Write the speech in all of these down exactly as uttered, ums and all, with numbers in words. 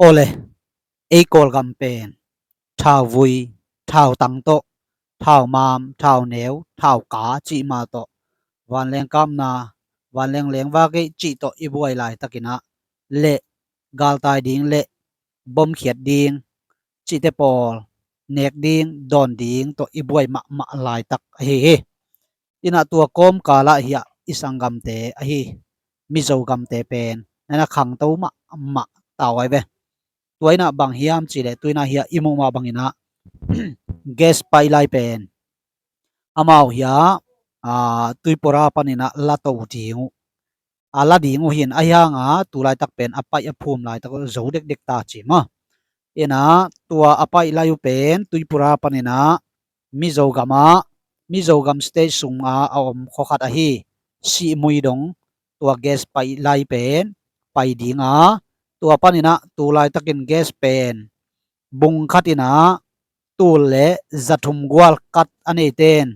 Awle, ei Kawlgam pen thauvui, thautang tawh, thaumam, thauneu, thauka cih ma tawh, vanleng kamna, vanleng lengvak ei cih tawh i buai laitakin ah, le galtai ding le bomkhiat ding cihte pawl, nek ding, dawn ding tawh i buai mahmah laitak ahi hi. Inah tua kawmkal ah hiah i sanggamte ahi Mizo gamte pen na na khangto mahmah tau ai ve. Tua inah bang hiam cih leh tu inah hiah i muh mah bangin ah gas pipeline pen amau hiah, aa, Tuipura panin ah lato ding uh, a la ding uh hi in, ahi hang a tu laitak pen a paih a phum laitak uh zo dekdek ta ci maw. Inah tua a pipeline uh pen Tuipura panin ah Mizo gam ah, Mizo gam state sung ah a om khua khat ahi Sihmui dong tua gas pipeline pen pai ding a, tua panin ah tu laitakin gas pen bung khat inah tul le za thum gual kat a neite in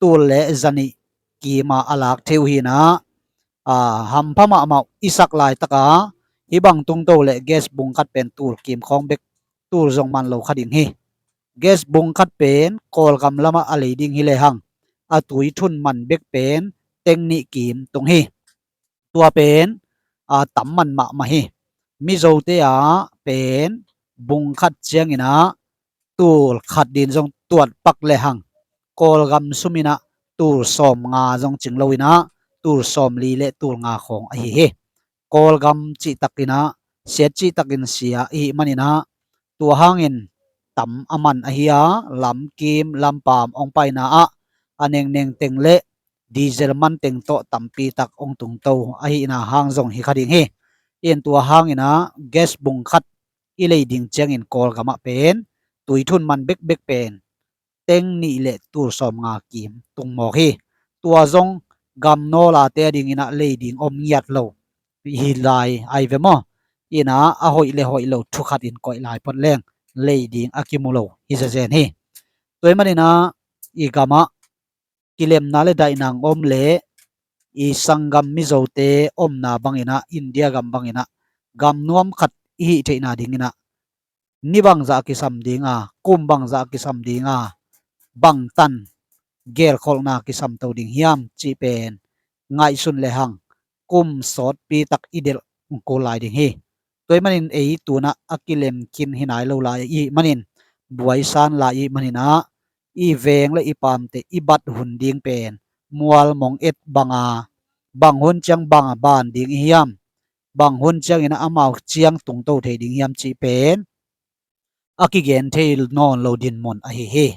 tul le za nih kim a a lak thei uh hi inah, aa, hampha mahmah uh i sak laitak a, hih bang tungto le gas bung khat pen tul kim khawng bek, tul zong man lo kha ding hi. Gas bung khat pen Kawlgam lam ah a lei ding hi lehang, a tui thun man bek pen teng nih kim tung hi. Tua pen, aa, tam man mahmah hi. Mizote ah pen bung khat ciangin ah tul khat din zong tuat pak lehang, Kawlgam sum inah tul sawmnga zong cing lo inah tul sawmli le tul nga khawng ahi hi. Kawlgam cihtak inah, siat cihtakin sia i hih manin ah, tua hangin tam a man ahi a, lamkim lampam hong paina ah a nengneng teng le diesel man teng tawh tampi tak hong tungto ahihna hang zong hi kha ding hi. In tua hangin ah gas bung khat i lei ding ciangin Kawlgam ah pen tui thun man bekbek pen teng nih le tul sawmnga kim tung mawk hi. Tua zong gam nawlate a dingin ah lei ding om ngiat lo hi lai ai ve maw. Inah a hoih le hoih lo thu khat in koih lai phot leng lei ding a kimu lo hi zezen hi. Tua ahih manin ah i gam ah kilemna le daihna hong om le i sanggam Mizote omna bangin ah, India gam bangin ah gam nuam khat i hih theihna dingin ah ni bangzah a kisam ding a, kum bangzah a kisam ding a, bangtan gelkholhna kisamto ding hiam cih pen ngaihsun lehang kum sawtpi tak i delh kul lai ding hi. Tua ahih manin ei tu inah a kilemkhin hi nai lo lai i hih manin, buaisan lai i hih manin ah, i veng le i pamte i bat hun ding pen mual mong et bang a, bang hun ciang bang a ban ding i hiam, bang hun ciangin ah amau ciang tungto thei ding hiam cih pen a kigen thei nawn lo dinmun ahi hi.